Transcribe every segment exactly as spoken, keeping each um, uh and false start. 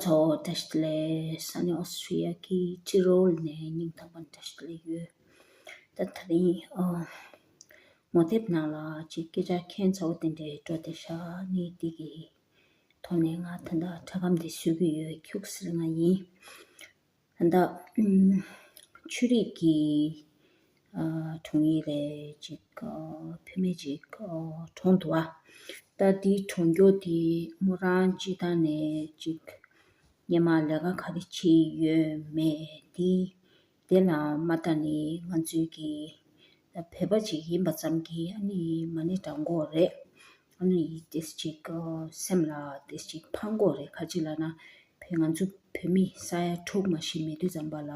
ཚོ་བཀྲ་ཤིས་བདེ་ལེགས། ས་གནས་ཨོ་སི་ཊི་རི་ཡ་གི་ཕྱི་རོལ་ནས་སྙིང་ཐག་པ་ནས་བཀྲ་ཤིས་བདེ་ལེགས་ཡོད། ད་དེ་རིང་ཨ་ངོ་དེབ་ནང་ལ་ཅིག་སྐད་ཆ་ཁྱད་མཚར་པོ་དེ་འདྲའི་འགྲོ་བསྡད་ཤག་ནི་དེ་གི་ཐོག་ནས་ང་ད་ལྟ་འཕྲུལ་ཁམས་དེ་བཟོ་གི་ཡོད། ཁྱུག་ཟེར་ང་ཡིན། ད་ལྟ་ཨུམ་ཆོས་རིག་གི་ཨ་དྲུང་ཡིག་རེད་ཅིག་ཨ་བུད་མེད་ཅིག་ཨ་གྲོངས་འདུག་པ། ད་དེའི་གྲོངས་རྒྱུ་དེ་མོ་རང་སྤྱིར་བཏང་ནས་ཅིག་སྔོན་མ་ལས་ཀ་ག་རེ་བྱས་ཡོད་མེད་དེ་དེ་ལ་མ་ལྟ་ནས་ང་ཚོའི་གི་ད་བོད་པ་ཅིག་ཡིན་པ་ཙམ་གྱིས་ཨ་ནི་མ་ཎི་བགྲང་དགོས་རེད། ཨ་ནི་ཏོག་ཙམ་ཅིག་སེམས་ལ་ཏོག་ཙམ་ཅིག་ཕངས་དགོས་རེད། ག་ཅི་ལབ་ན་བོད་ང་ཚོ་བོད་མི་ས་ཡ་དྲུག་མ་ཞིག་མེད་དུས་ཙམ་པ་ལ་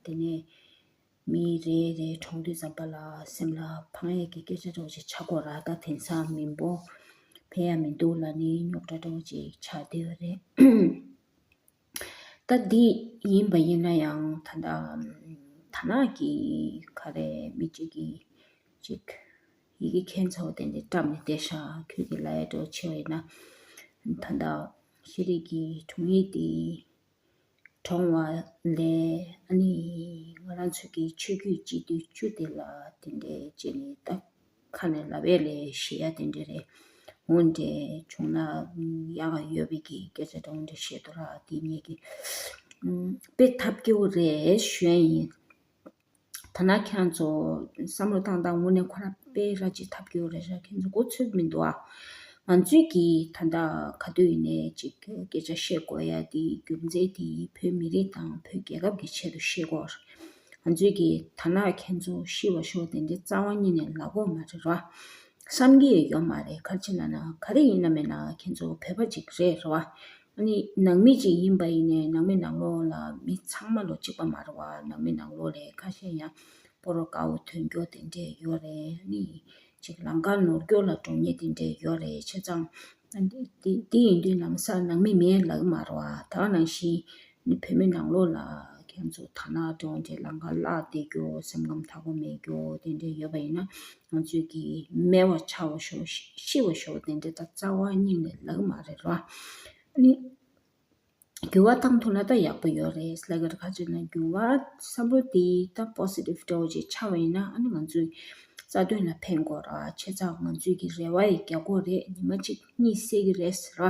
དེ་ནས་མི་རེ་རེ་གྲོངས་དུས་ཙམ་པ་ལ་སེམས་ལ་ཕངས་ཡས་ཀྱི་སྐད་ཆ་འདྲ་བོ་ཅིག་ཆགས་དགོས་ར། ད་དེང་སང་མི་འབོར་ཕལ་ཡ་མི་འདུག་ལབ་ནི་རྙོག་དྲ་འདྲ་བོ་ཅིག་ཆགས་བསྡད་ཡོད་རེད། ད་འདི་ཡིན་པ་ཡིན་ན་ཡང་ད་ལྟ་ད་ནང་གི་ག་རེ་མི་གཅིག་གིས་ཅིག་ཡི་གེ་ཁྱད་མཚར་པོ་དེ་འདྲ་བཀྲམ་ནས་བསྡད་ཤག་ཁྱོད་ཀྱིས་ལབ་ཡ་འདྲ་བོ་བྱས་པ་ཡིན་ན་ད་ལྟ་ཤེས་རིག་གི་དྲུང་ཡིག་དེ་གྲོངས་པ་ལས་ཨ་ནི་ང་རང་ཚོ་གི་ཆོས་བརྒྱུད་སྤྱི་འཐུས་བཅུ་དེ་ལ་དེ་འདྲའི་བྱས་ནས་ད་ཁ་ནས་ལབ་ཡས་ལས་བཤད་ཡ་དེ་འདྲ་རེད། འོ་འདྲ་བྱུང་ན་ཡག་ག་ཡོད་པའི་གི་སྐད་ཆ་འདྲ་བོ་འདྲ་བཤད་འདུག་ར། དེ་ངེད་ཀྱི་ཨུམ་དཔེ་ཐབས་སྐྱོ་བོ་རེད་ཞུ་ཡ་ཡིན། ད་ནང་ཁྱེད་རང་ཚོ་བསམ་བློ་བཏང་སྟངས་དངོས་གནས་ཁོ་རང་དཔེ་ར་ཅིག་ཐབས་སྐྱོ་བོ་རེད་ཤག་ཁྱེད་ཚོ་མགོ་ཚོད་མི་འདུག་ཨ། ང་ཚོས་ཀྱིས་ད་ལྟ་ག་དུས་ཡིན་ནའི་ཅིག་སྐད་ཆ་བཤད་དགོས་ཡ་དེ་རྒྱུ་མཚན་དེ་བོད་མི་རིགས་དང་བོད་རྒྱལ་ཁབ་ཀྱི་ཆེད་དུ་བཤད་དགོས། ང་ཚོས་ཀྱིས་ད་ནང་ཁྱེད་ཚོ་ཤི་བ་ཤོར་དེ་འདྲའི་རྩ་བ་ཉིད་ནས་ལབ་དགོས་མ་རེད་ར། བསམ་གྱི་ཡོད་མ་རེད། ག་རེ་བྱས་ན་ན་ག་རེ་ཡིན་ན་མིན་ན་ཁྱེད་ཚོ་བོད་པ་ཅིག་རེད་ར་བ། ཨ་ནི་ནང་མི་ཅིག་ཡིན་པ་ཡིན་ནའི་ནང་མི་ནང་ལོགས་ལ་མི་ཚང་མ་ལོ་གཅིག་པ་མ་རེད་བ། ནང་མི་ནང་ལོགས་ལ་ཁ་ཤས་ཡང་ཕོ་རོག་དཀར་པོ་ཐོན་རྒྱུ་དེ་འདྲས་ཡོད་རེད། ཨ་ནི་ཅིག་ལམ་ཁ་ནོར་རྒྱུ་ལ་འགྲོ་མཁན་དེ་འདྲས་ཡོད་རེད། བྱས་ཙང་ཨ་འདི་འདི་འདི་ཡིན་དུས་ལམ་སང་ནང་མི་མེད་ལབ་ཀྱི་མ་རེད་བ། ད་ག་ནང་བཞིན་ནི་བོད་མི་ནང་ལོགས་ལ་ཁྱེད་ཚོ་ད་ནང་འགྲོ་འདྲས་ལམ་ཁ་བརླག་བསྡད་རྒྱུ་སེམས་ཁམས་ཐག་པ་མེད་རྒྱུ་དེ་འདྲས་ཡོད་པ་ཡིན་ན་ང་ཚོས་ཀྱིས་མེད་པ་ཆགས་པ་ཤོག་ཤི་བ་ཤོག་དེ་འདྲས་ད་རྩ་བ་ཉིད་ནས་ལབ་ཀྱི་མ་རེད་ར། ཨ་ནི། འགྱུར་བ་བཏང་ཐུབ་ན་ད་ཡག་པོ་ཡོད་རེད་ལབ་ཀྱི་རེད། ག་ཅི་ན་འགྱུར་བ་བསམ་བློ་དེ་ད་པོ་སི་ཊིབ་འདྲ་བོ་ཅིག་ཆགས་པ་ཡིན་ན་ཨ་ནི་ང་ཚོའི་རྩ་དོན་ལ་ཕན་གྱི་རེད། བྱས་ཙང་ང་ཚོའི་གི་རེ་བ་ཡི་རྒྱག་གི་རེད། ཉི་མ་གཅིག་གཉིད་སད་ཀྱི་རེད་ཟེར་བ།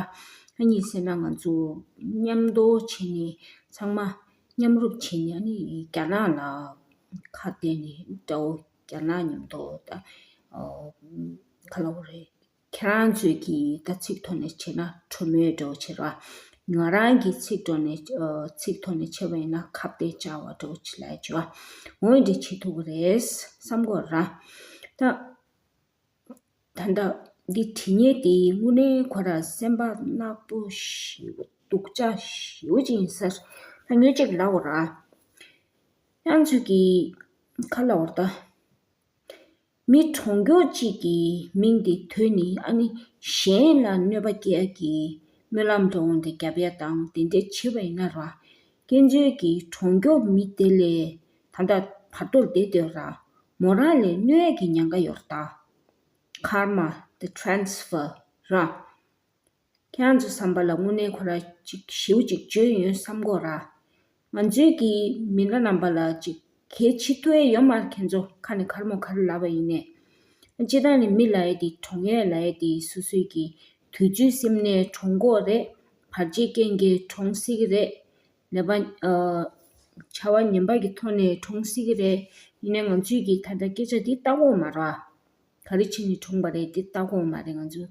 ཨ་གཉིད་སད་ན་ང་ཚོ་མཉམ་དུ་བྱས་ནས་ཚང་མ་མཉམ་རུབ་བྱས་ནས་ཨ་ནི་རྒྱ་ནག་ལ་ཁ་གཏད་ནས་འདྲ་བོ་རྒྱ་ནག་མཉམ་དུ་ད་ཨོ་ག་ལབ་དགོས་རེད། ཁྱེད་རང་ཚོས་ཀྱིས་ད་ཚིག་ཐོག་ནས་བྱས་ན་གྲོས་མོལ་འདྲ་བོ་བྱེད་ར། ང་རང་གི་ཚིག་ཐོག་ནས་ཨ་ཚིག་ཐོག་ནས་བྱས་པ་ཡིན་ན་ཁ་གཏད་བཅག་པ་འདྲ་བོ་བྱེད་ལ་བྱེད་པ། འོ་འདྲ་བྱེད་ཐུབ་ཀྱི་རེད་བསམ་གྱི་ཡོད་ར། ད་ད་ལྟ་འདི་བྲིས་མཁན་དེ་དངོས་གནས་ཁོ་ར་སེམས་པ་ནག་པོ་ཞེ་པོ་སྡུག་ཅག་ཞེ་པོ་ཅིག་ཡིན་ས་རེད། ད་ངས་ཅིག་ལབ་དགོས་ར། ཁྱེད་རང་ཚོས་ཀྱིས་ག་ལབ་དགོས་རེད་ད། མི་གྲོངས་མགྱོགས་གཅིག་གི་མིང་དེ་ཐོས་ནས་ཨ་ནི་གཞན་ལ་གནོད་པ་སྐྱེལ་གྱི་སྨོན་ལམ་འདྲ་བོ་འདི་རྒྱབ་ཡ་དང་དེ་འདྲ་བྱེད་པ་ཡིན་ན་ར། ཁྱེད་ཚོས་ཀྱི་གྲོངས་མགྱོགས་མི་དེ་ལས་ད་ལྟ་བར་དོར་བསྡད་ཡོད་ར། མོ་རང་ལ་གནོད་ཡ་གི་ཉེན་ཁ་ཡོད་རེད་ད། Karma, the transfer ར། ཁྱེད་རང་ཚོའི་བསམ་པ་ལ་དངོས་གནས་ཁོ་ར་ཅིག་ཞེ་པོ་ཅིག་བརྗོད་ཡོང་བསམ་གྱི་ཡོད་ར། ང་ཚོའི་གི་མི་འདྲ་རྣམ་པ་ལ་ཅིག་གལ་ཆེ་ཐུབ་ཡས་ཡོད་མ་རེད། ཁྱེད་ཚོ་ཁ་ནས་ག་རེ་མོ་ག་རེ་ལབ་པ་ཡིན་ནའི། སྤྱིར་བཏང་ནས་མི་ལབ་ཡས་དེ་གྲོངས་ཡས་ལབ་ཡས་དེ་སོ་སོའི་གི་དུས་ཚོད་སེམས་ནས་གྲོངས་ཀྱི་ཡོད་རེད། བར་ཆད་རྐྱེན་གྱིས་གྲོངས་སྲིད་ཀྱི་རེད། ནད་པ་ཨ་བྱ་བ་ངན་པ་གི་ཐོག་ནས་གྲོངས་སྲིད་ཀྱི་རེད། ཡིན་ནའི་ང་ཚོའི་གི་ད་ལྟ་སྐད་ཆ་འདི་ལྟ་གི་ཡོད་མ་རེད་བ། ག་རེ་བྱས་ནས་གྲོངས་པ་རེད་འདི་ལྟ་གི་ཡོད་མ་རེད་ང་ཚོ།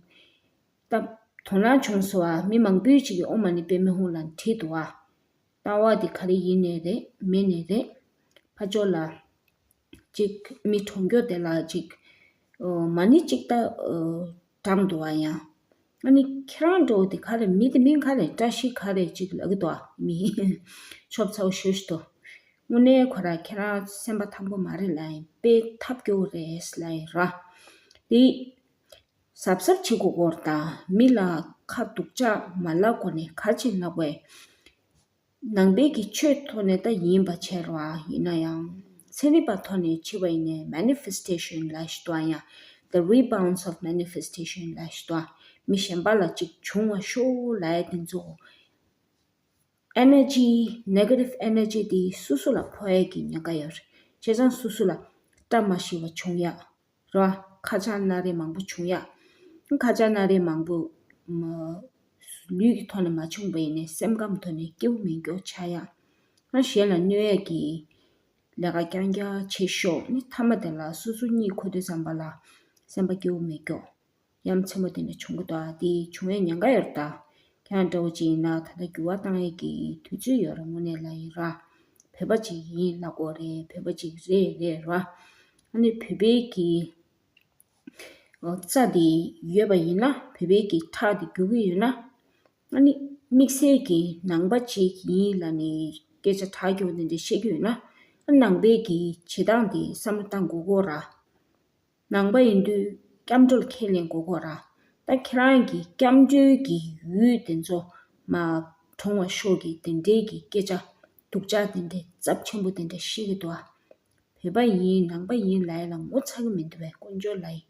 ད་དོ་སྣང་བྱུང་སོང་བ། མི་མང་པོའི་ཅིག་གི་ཨོཾ་མ་ཎི་པདྨེ་ཧཱུྃ་ལབ་བྲིས་འདུག་བ། ལྟ་བ་འདི་ག་རེ་ཡིན་ནའི་རེད་མིན་ནའི་རེད། ཕར་ཕྱོགས་ལ་ཅིག་མི་གྲོངས་མགྱོགས་དེ་ལ་ཅིག་ཨོ་མ་ཎི་ཅིག་ད་ཨོ་བགྲངས་འདུག་བ་ཡང་། ཨ་ནི་ཁྱེད་རང་འདྲ་བོ་དེ་ག་རེ་མི་དེ་མིང་ག་རེ་བཀྲ་ཤིས་ག་རེ་ཅིག་ལབ་ཀྱི་འདུག་བ། མི་ཆོབ་ཚ་བོ་ཞེ་པོ་ཞིག་འདུག་དངོས་གནས་ཁོ་ར་ཁྱེད་རང་སེམས་པ་ཐང་པོ་མ་རེད་ལབ་ཡིན། དཔེ་ཐབས་སྐྱོ་བོ་རེད་ལབ་ཡིན་ར། དེ་གཟབ་གཟབ་བྱེད་དགོས་སྐོར་དང་མི་ལ་ཁ་སྡུག་ཅག་མ་ལབ་དགོས་ནས་ག་རེ་བྱེད་ལབ་དགོས། ནང་པའི་གི་ཆོས་ཐོག་ནས་ད་ཡིན་པ་བྱས་ར་བ་ཡིན་ན་ཡང་ཚན་རིག་པ་ཐོག་ནས་བྱས་པ་ཡིན་ནའི་manifestation ལབ་ཞིག་འདུག་ཡང་the rebounds of manifestation ལབ་ཞིག་འདུག་མི་གཞན་པ་ལ་ཅིག་བྱུང་བ་ཤོག་ལབ་ཡ་དེ་ཚོ། energy, negative energy དེ་སོ་སོ་ལ་ཕོག་ཡས་ཀྱི་ཉེན་ཁ་ཡོད་རེད། བྱས་ཙང་སོ་སོ་ལ་བཀྲ་མ་ཤིས་པ་བྱུང་ཡ་རེད་བ། ཁ་ཆག་སྣ་རལ་མང་པོ་བྱུང་ཡ། ཁ་ཆག་སྣ་རལ་མང་པོ་མ་ལུས་ཀྱི་ཐོག་ནས་མ་བྱུང་བ་ཡིན་ནའི་སེམས་ཁམས་ཐོག་ནས་སྐྱིད་པོ་མེད་མཁན་ཆགས་ཡ། ཨ་གཞན་ལ་གནོད་ཡས་ཀྱི་ལས་ཀ་རྐྱང་རྐྱང་བྱེད་ཤོག་ནི་མཐའ་མ་དེ་ལ་སོ་སོ་གཉིད་ཁུག་དུས་ཙམ་པ་ལ་སེམས་པ་སྐྱིད་པོ་མེད་མཁན། ཡ་མཚན་པོ་དེ་འདྲ་བྱུང་གི་འདུག་ཨ་དེ་བྱུང་བའི་ཉེན་ཁ་ཡོད་རེད་ད། ཁྱེད་རང་འདྲ་བོ་ཅིག་ཡིན་ན་ད་ལྟ་འགྱུར་བ་བཏང་ཡས་ཀྱི་དུས་ཚོད་ཡོད་རེད། དངོས་གནས་ལ་ཡིན་ར། བོད་པ་ཅིག་ཡིན་ལབ་དགོས་རེད། བོད་པ་ཅིག་རེད་རེད་ར། ཨ་ནི་བོད་པའི་གི་ཨོ་རྩ་དེ་ཡོད་པ་ཡིན་ན། བོད་པའི་གི་ཁྲག་དེ་རྒྱུག་གི་ཡོད་ན། ཨ་ནི་དམིགས་བསལ་གྱི་ནང་པ་ཅིག་ཡིན་ལབ་ནས་སྐད་ཆ་གྲགས་རྒྱུ་དེ་འདྲ་བཤད་ཀྱི་ཡོད་ན། ཨ་ནང་པའི་གི་བྱེད་སྟངས་དེ་བསམ་བློ་བཏང་དགོས་ཀྱི་ཡོད་ར། ནང་པ་ཡིན་དུས་སྐྱབས་འགྲོ་ལ་ཁས་ལེན་དགོས་ཀྱི་ཡོད་ར། ད་ཁྱེད་རང་གི་སྐྱབས་འགྲོའི་གི་ཡུལ་དེ་ཚོ་མར་གྲོངས་པ་ཤོག་གི་དེ་འདྲའི་གི་སྐད་ཆ་སྡུག་ཅག་དེ་འདྲའི་ཚབས་ཆེན་པོ་དེ་འདྲ་བཤད་ཀྱི་འདུག་ཨ། བོད་པ་ཡིན་ནང་པ་ཡིན་ལབ་ཡས་ལ་ངོ་ཚ་གི་མི་འདུག་པས། དཀོན་མཆོག་ལ་ཡི་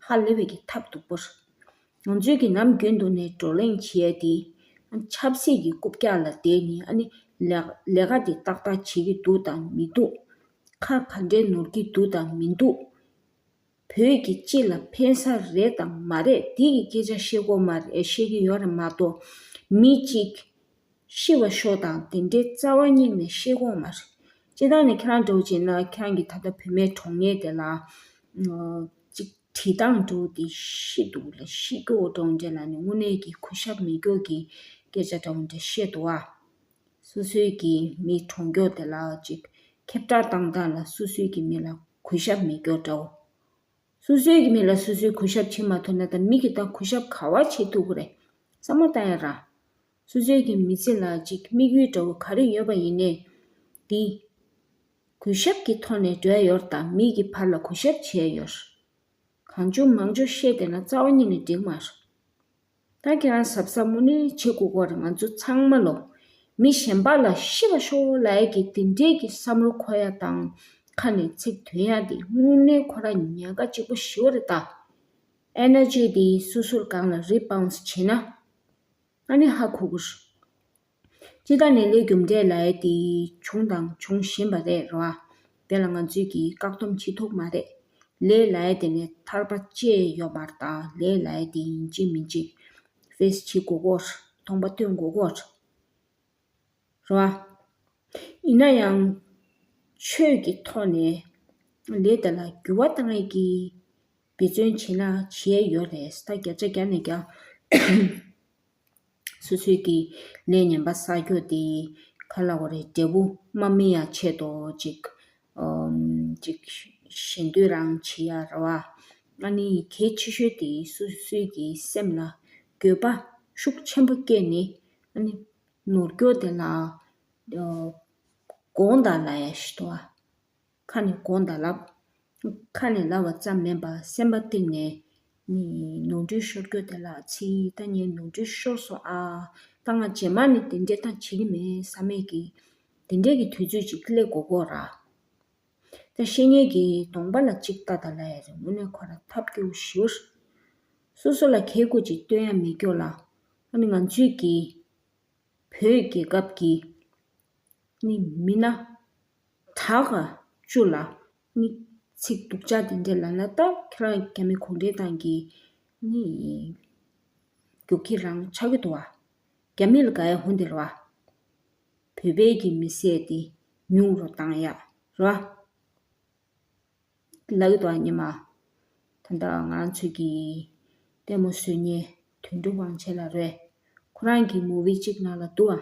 ཧ་ལས་པའི་གི་ཐབས་སྡུག་པོ་རེད། ང་ཚོའི་གི་ནམ་རྒྱུན་དུ་ནས་བགྲོ་གླེང་བྱེད་ཡས་དེ་ཆབ་སྲིད་ཀྱི་རྐུབ་བཀྱག་ལ་བསྡད་ནས། ཨ་ནི་ལས་ལས་ཀ་དེ་ཏག་ཏག་བྱེད་ཀྱི་འདུག་དང་མི་འདུག་ཁ་ག་འདྲས་ནོར་གྱི་འདུག་དང་མི་འདུག་བོད་ཀྱི་སྤྱི་ལ་ཕན་ས་རེད་དང་མ་རེད་དེ་གི་སྐད་ཆ་བཤད་དགོས་མ་རེད། བཤད་ཀྱི་ཡོད་རེད་མ་གཏོགས། མི་གཅིག་ཤི་བ་ཤོག་དང་དེ་འདྲའི་རྩ་བ་ཉིད་ནས་བཤད་དགོས་མ་རེད། སྤྱིར་བཏང་ནས་ཁྱེད་རང་འདྲ་བོ་བྱས་ན་ཁྱེད་རང་གི་ད་ལྟ་བུད་མེད་གྲོངས་མཁན་དེ་ལ་ཨ་ཅིག་བྲིས་སྟངས་འདྲ་བོ་དེ་ཤི་འདུག་ལ་ཤི་སྐྱོ་བོ་འདྲ་བོ་འདྲ་ལ་ནི་དངོས་གནས་ཀྱི་གུས་ཞབས་མེད་སྐྱོ་གི་སྐད་ཆ་འདྲ་བོ་འདྲ་བཤད་འདུག་ཨ། སོ་སོའི་གི་མི་གྲོངས་སྐྱོ་དེ་ལ་ཅིག་ཁྱབ་བསྒྲགས་བཏང་སྟངས་ལ་སོ་སོའི་གི་མི་ལ་གུས་ཞབས་མེད་སྐྱོ་འདྲ་བོ། སོ་སོའི་གི་མི་ལ་སོ་སོས་གུས་ཞབས་བྱེད་མ་ཐུབ་ན་ད་མི་གི་ད་གུས་ཞབས་ག་བ་བྱེད་ཐུབ་ཀྱི་རེད། བསམ་བློ་བཏང་ཡ་ར། སོ་སོའི་གི་མི་ཚེ་ལ་ཅིག་དམིགས་ཡུལ་འདྲ་བོ་ག་རེ་ཡོད་པ་ཡིན་ནའི། འདི་གུས་ཞབས་ཀྱི་ཐོག་ནས་འགྲོ་ཡ་ཡོད་རེད་ད། མི་གི་ཕར་ལ་གུས་ཞབས་བྱེད་ཡ་ཡོད་རེད། གང་བྱུང་མང་བྱུང་བཤད་བསྡད་ན་རྩ་བ་ཉིད་ནས་འགྲིག་མ་རེད། ད་ཁྱེད་རང་གཟབ་གཟབ་དངོས་གནས་བྱེད་དགོས་ཀྱི་རེད། ང་ཚོ་ཚང་མ་ལོ། མི་གཞན་པ་ལ་ཤི་བ་ཤོག་ལབ་ཡ་གི་དེ་འདྲའི་གི་བསམ་བློ་འཁོར་ཡ་དང་། ཁ་ནས་ཚིག་འདོན་ཡ་དེ་དངོས་གནས་ཁོ་རང་ཉེན་ཁ་གཅིག་པོ་ཞེ་པོ་རེད་ད། ཨེ་ནར་ཇི་དེ་སོ་སོར་གང་ལ་རི་བའུན་ཌི་བྱེད་ན། ཨ་ནི་ཧ་གོ་གི་རེད། སྤྱིར་བཏང་ནས་ལས་རྒྱུ་འབྲས་ལབ་ཡ་དེ་བྱུང་དང་འབྱུང་བཞིན་པ་རེད་རོ། དེ་ལ་ང་ཚོས་ཀྱིས་བཀག་སྡོམ་བྱེད་ཐུབ་མ་རེད། ལས་ལབ་ཡ་དེ་ནས་ཐར་པ་བཅས་ཡོད་མ་རེད་ད། ལས་ལབ་ཡ་དེ་ཡིན་གཅིག་མིན་གཅིག་ཕེ་སི་བྱེད་དགོས་ཀྱི་རེད། སྟོང་པ་སྟོན་དགོས་ཀྱི་རེད། རོ། ཡིན་ན་ཡང་ཆོས་ཀྱི་ཐོག་ནས་ལས་དེ་ལ་འགྱུར་བ་བཏང་ཡས་ཀྱི་འབད་བརྩོན་བྱེད་ན་བྱེད་ཡས་ཡོད་རེད། ད་བརྒྱ་ཆ་བརྒྱ་ནས་བརྒྱ། སོ་སོའི་གི་ལས་ངན་པ་བསགས་རྒྱུ་དེ་ག་ལབ་དགོས་རེད། འབྲས་བུ་མ་སྨིན་ཡ་ཆེད་དུ་ཅིག་ཨམ་ཅིག་ཞེ་འདོད་རང་བྱེད་ཡ་རེད་བ། ཨ་ནི་གལ་ཆེ་ཤོས་དེ་སོ་སོའི་གི་སེམས་ལ་འགྱོད་པ་ཤུགས་ཆེན་པོ་སྐྱེས་ནས། ཨ་ནི་ནོར་སྐྱོ་དེ་ལ་ཨ་དགོངས་དག་ལབ་ཡ་ཞིག་འདུག་བ། ཁ་ནས་དགོངས་དག་ལབ། ཁ་ནས་ལབ་པ་ཙམ་མིན་པ་སེམས་པ་གཏིང་ནས་ནི་ནོར་འཁྲུལ་ཤོར་རྒྱུ་དེ་ལ་ཚིག་ད་ངས་ནོར་འཁྲུལ་ཤོར་སོང་ཨ། ད་ང་རྗེས་མ་ནས་དེ་འདྲས་ད་བྱེད་ཀྱི་མེད་བསམ་ཡས་ཀྱི་དེ་འདྲས་ཀྱི་དུས་ཚོད་ཅིག་སླེབས་དགོས་ཀྱི་ཡོད་ར། ད་བཤད་མཁན་གྱི་གདོང་པ་ལ་གཅིག་ལྟ་ད་ལབ་ཡ་རེད། དངོས་གནས་ཁོ་རང་ཐབས་སྐྱོ་པོ་ཞེ་པོ་རེད། སོ་སོ་ལ་གལ་དགོས་ཅིག་སྟོན་ཡ་མེད་སྐྱོ་ལ། ཨ་ནི་ང་ཚོས་ཀྱིས་བོད་རྒྱལ་ཁབ་ཀྱི་ནི་མི་སྣ་གྲངས་ཀ་བཅུ་ལ་ནི་ཚིག་སྡུག་ཅག་དེ་འདྲས་ལབ་ན། ད་ཁྱེད་རང་རྒྱ་མི་གུང་ཁྲན་ཏང་གི་ནི་རྒྱུག་ཁྱི་རང་ཆགས་ཀྱི་འདུག་བ། རྒྱ་མི་ལ་དགའ་ཡ་ཧུན་དེ་རེད་བ། བོད་པའི་གི་མི་སེར་དེ་ཉུང་རུ་བཏང་ཡ་རེད་བ། ལབ་ཀྱི་འདུག་ཨ་ཉི་མ། ད་ལྟ་ང་རང་ཚོའི་གི་ལྟད་མོ་བཟོ་མཁན་དོན་གྲུབ་དབང་ཆེན་ལགས་རེད། ཁོ་རང་གི་མུ་ཝི་གཅིག་ནང་ལ་འདུག་ཨ།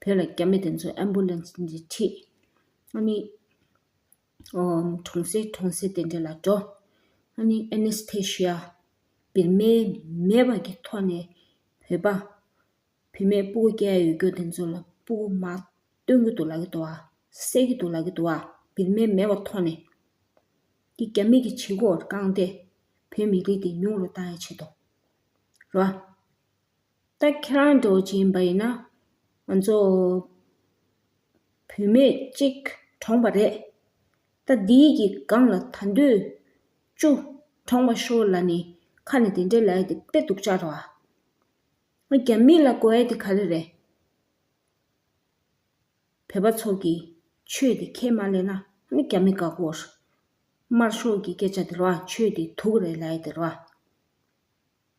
བོད་ལ་རྒྱ་མི་དེ་ཚོ་ཨེམ་བུ་ལན་སི་འདི་ཁྲིད། ཨ་ནི་ཨོ་གྲོང་གསེབ་གྲོང་གསེབ་དེ་འདྲ་ལ་འགྲོ། ཨ་ནི་ཨེ་ནེ་སི་ཐེ་ཤི་ཡ་བིར་མའི་མེད་པ་གི་ཐོག་ནས་བོད་པ། བུད་མེད་སྤུ་གུ་སྐྱེ་ཡ་ཡོད་རྒྱུ་དེ་ཚོ་ལ་སྤུ་གུ་མ་སྟོན་གྱི་འདུག་ལབ་ཀྱི་འདུག་བ། བསད་ཀྱི་འདུག་ལབ་ཀྱི་འདུག་བ། བུད་མེད་མེད་པ་ཐོག་ནས། འདི་རྒྱ་མི་གི་བྱེད་སྒོ་རྐང་སྟེ། བོད་མི་རིགས་དེ་ཉུང་རུ་བཏང་ཡ་ཆེད་དུ། རོ། ད་ཁྱེད་རང་འདྲ་བོ་ཅིག་ཡིན་པ་ཡིན་ན། ང་ཚོ་བུད་མེད་གཅིག་གྲོངས་པ་རེད། ད་འདིའི་གི་སྒང་ལ་ད་དུང་བཅུ་གྲོངས་པ་ཤོག་ལབ་ནས་ཁ་ནས་དེ་འདྲས་ལབ་ཡ་དེ་དཔེ་སྡུག་ཅག་རེད་བ། རྒྱ་མི་ལ་དགོས་ཡ་དེ་ག་རེ་རེད། བོད་པ་ཚོ་གིས་ཆོས་དེ་ཁས་མ་ལེན་ན་ཨ་ནི་རྒྱ་མི་དགའ་གོ། དམར་ཤོག་གི་སྐད་ཆ་དེ་རེད་བ། ཆོས་དེ་དུག་རེད་ལབ་ཡ་དེ་རེད་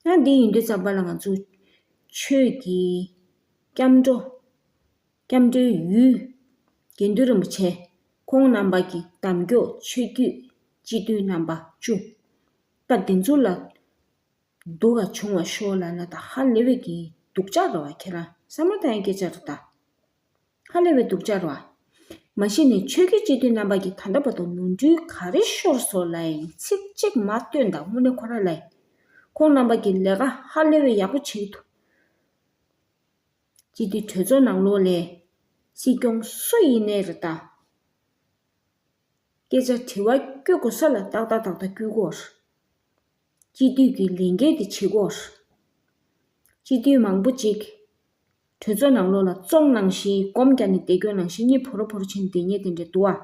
བ། ཡང་འདི་ཡིན་དུས་ཙམ་པ་ལ་ང་ཚོ་ཆོས་ཀྱི་སྐྱབས་འགྲོ། སྐྱབས་འགྲོའི་ཡུལ། དགེ་འདུན་རིན་པོ་ཆེ། ཁོང་རྣམ་པ་གི་གདམས་སྐྱོར་ཆོས་བརྒྱུད་སྤྱི་འཐུས་རྣམ་པ་བཅུ། ད་འདི་ཚོ་ལ་སྡུག་ག་བྱུང་བ་ཤོག་ལབ་ན་ད་ཧ་ལས་པའི་གི་སྡུག་ཅག་རེད་བ། ཁྱེད་རང་བསམ་བློ་བཏང་ཡ་སྐད་ཆ་རེད་ད། ཧ་ལས་པའི་སྡུག་ཅག་རེད་བ། མ་གཞི་ནས་ཆོས་བརྒྱུད་སྤྱི་འཐུས་རྣམ་པ་གིས་ད་ལྟ་བར་དུ་ནོར་འཁྲུལ་ག་རེ་ཤོར་སོང་ལབ་ཡིན་ཚིག་གཅིག་མ་བཏོན་དང་། དངོས་གནས་ཁོ་རང་ལབ་ཡིན། ཁོང་རྣམ་པ་གིས་ལས་ཀ་ཧ་ལས་པའི་ཡག་པོ་བྱེད་ཀྱི་འདུག་སྤྱི་འཐུས་གྲོས་ཚོགས་ནང་ལོགས་ལ་སྲིད་སྐྱོང་སུ་ཡིན་ནའི་རེད་ད། སྐད་ཆ་དྲི་བ་བསྐྱོད་དགོས་ས་ལ་ཏག་ཏག་ཏག་ཏག་བསྐྱོད་དགོས། སྤྱི་འཐུས་ཀྱི་ལས་འགན་དེ་བྱེད་དགོས། སྤྱི་འཐུས་མང་པོ་ཅིག་གྲོས་ཚོགས་ནང་ལོགས་ལ་བཙོང་ནང་བཞིན་སྒོམ་རྒྱག་ནས་བསྡད་རྒྱུ་ནང་བཞིན་གཉིད་ཕུར་རུ་ཕུར་རུ་ཕྱིན་བསྡད་མཁན་དེ་འདྲ་འདུག་བ།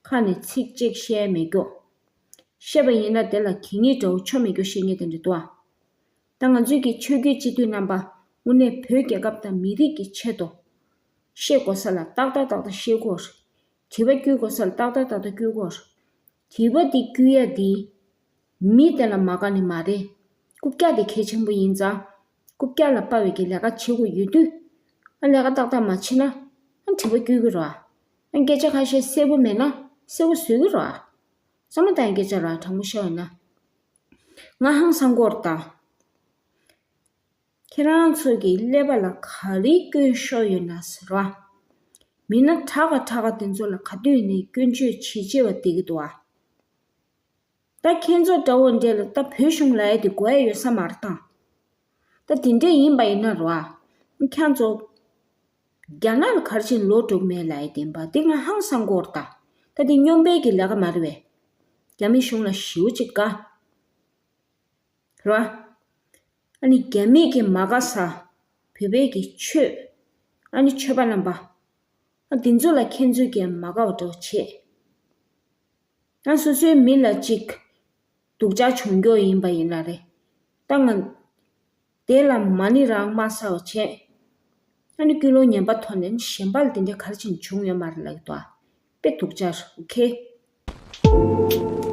ཁ་ནས་ཚིག་གཅིག་བཤད་མེད་རྒྱུ། བཤད་པ་ཡིན་ན་དེ་ལ་གད་སྙིགས་འདྲ་བོ་ཆོ་མེད་རྒྱུ་བཤད་མཁན་དེ་འདྲ་འདུག་བ། ད་ང་ཚོའི་གི་ཆོས་བརྒྱུད་སྤྱི་འཐུས་རྣམ་པ་དངོས་གནས་བོད་རྒྱལ་ཁབ་དང་མི་རིགས་ཀྱི་ཆེད་དུ་བཤད་དགོས་ས་ལ་ཏག་ཏག་ཏག་ཏག་བཤད་དགོས། དྲི་བ་བསྐྱོད་དགོས་ས་ལ་ཏག་ཏག་ཏག་ཏག་བསྐྱོད་དགོས། དྲི་བ་འདི་བསྐྱོད་ཡ་འདི་མི་དེ་ལ་མ་དགའ་ནི་མ་རེད། རྐུབ་བཀྱག་དེ་གལ་ཆེན་པོ་ཡིན་ཙང་། རྐུབ་བཀྱག་ལ་དཔའ་བའི་གི་ལས་ཀ་བྱེད་དགོས་ཡོད་དུས། ཨ་ལས་ཀ་ཏག་ཏག་མ་བྱེད་ན་ཨ་དྲི་བ་བསྐྱོད་གི་རེད་བ། ཨ་སྐད་ཆ་ཁ་ཤས་གསལ་པོ་མེད་ན་གསལ་པོ་བཟོ་གི་རེད་བ། བསམ་བློ་བཏང་སྐད་ཆ་ར་དྲང་པོ་བཤད་པ་ན། ང་ཧང་སང་གོ་རེད་ད། ཁྱེད་རང་ཚོ་གི་ཀླད་པ་ལ་ག་རེ་སྐྱོན་ཤོར་ཡོད་ན་ཟེར་བ། མི་སྣ་དྲག་ག་དྲག་ག་དེ་ཚོ་ལ་ག་དུས་ནས་སྐྱོན་བརྗོད་བྱེད་བྱེད་པ་བསྡད་ཀྱི་འདུག་བ། ད་ཁྱེད་ཚོ་འདྲ་བོ་འདྲ་ལ་ད་བོད་གཞུང་ལ་ཡ་དེ་དགོས་ཡ་ཡོད་ས་མ་རེད་ད། ད་དེ་འདྲ་ཡིན་པ་ཡིན་ན་རེད་བ། ཁྱེད་ཚོ་རྒྱ་ནག་ལ་ག་རེ་བྱས་ལོག་འགྲོ་གི་མེད་ལབ་ཡ་བདེན་པ་དེ་ང་ཧང་སང་གོ་རེད་ད། ད་དེ་སྨྱོན་པའི་གི་ལས་ཀ་མ་རེད་བས། རྒྱ་མི་གཞུང་ལ་ཞེ་པོ་ཅིག་དགའ། རེད་བ། ཨ་ནི་རྒྱ་མི་གི་མ་དགའ་ས། བོད་པའི་གི་ཆོས། ཨ་ནི་ཆོས་པ་རྣམ་པ། ཨ་འདི་ཚོ་ལ་ཁྱེད་ཚོས་ཀྱང་མ་དགའ་བ་འདྲ་བོ་བྱེད། ཨ་སོ་སོའི་མི་ལ་ཅིག་སྡུག་ཅག་བྱུང་རྒྱུ་ཡིན་པ་ཡིན་ན་རེད། ད་ང་། དེ་ལ་མ་ཎི་རང་མ་བསགས་པ་བྱས། ཨ་ནི་ཀུན་སློང་ངན་པ་ཐོག་ནས་གཞན་པ་ལ་དེ་འདྲའི་ག་རེ་བྱས་ནས་བྱུང་ཡོད་མ་རེད་ལབ་ཀྱི་འདུག་ཨ། དཔེ་སྡུག་ཅག་རེད། ཨོ་ཁེ།